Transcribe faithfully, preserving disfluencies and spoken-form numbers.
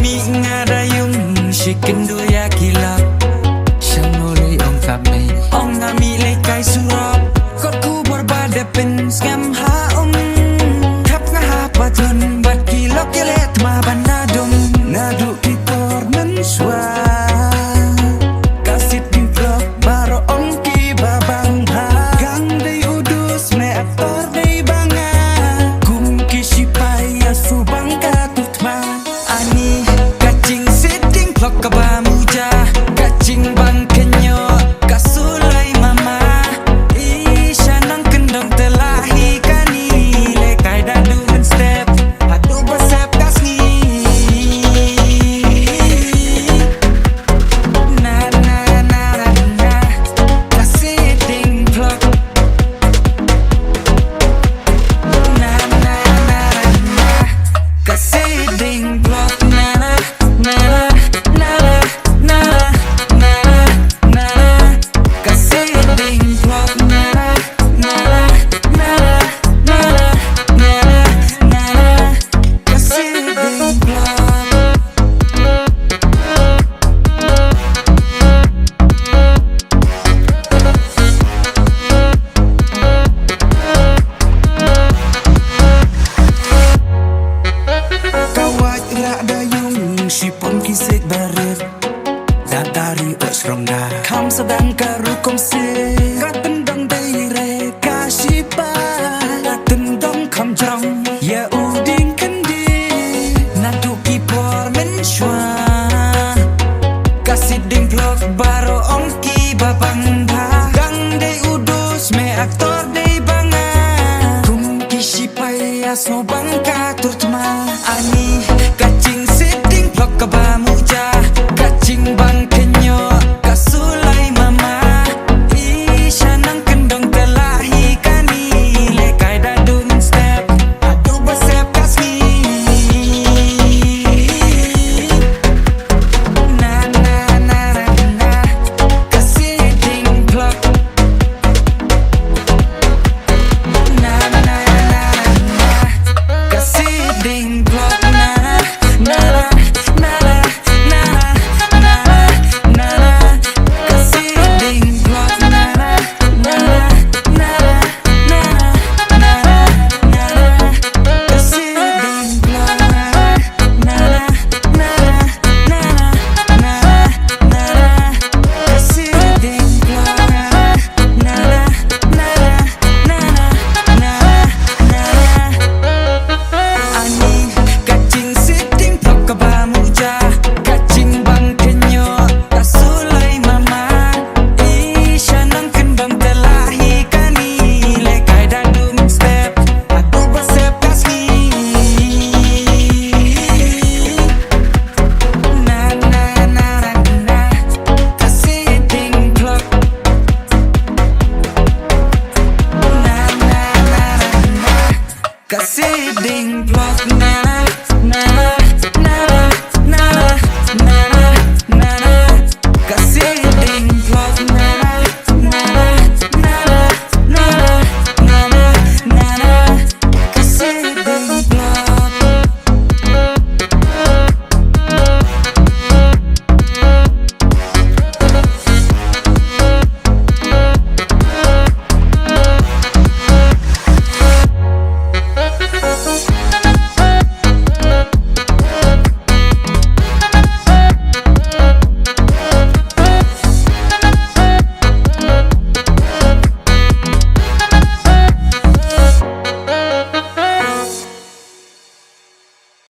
Mi nga da yung shi kyndu ya ki lok. Sha mo lei ong ka mei, ong nga mi lei kai surok. Kot ku bor ba da pyn sngem ha ong. Khap nga ha patun bad ki lok ki le tma ban na dum. Na du ki por men shwa. Ka sit ding klok baro ong ki ba bang ha. Gang dei u dus me aktor dei banga. Kum ki shipai ya subang ka tut ma. Ani ka jing sit ding klok ka ba muja. Ka jing bang kenyo ka sulai mama. Isha nang kendong telahi kani. Le kai da du men step. Atu ba sep ka sngi. Na na na na na. Ka sit ding klok. Na na na na na. Ka sit ding klok. Na na na na na. Ka sit ding klok. Na na na na na. Ka sit ding klok. Ka wait rah da yung shipon ki sik barit. Da dari ot srong da. Kham sadang ka rukom sik. Ka tendong dei re ka shipa. Ka tendong kham jrong. Ya u ding kendi. Na tu ki por men shwa. Ka sit ding klok baro ong ki ba bang ba. Gang dei u dus me aktor dei banga. Kum ki shipai ya so bang ka tur tma.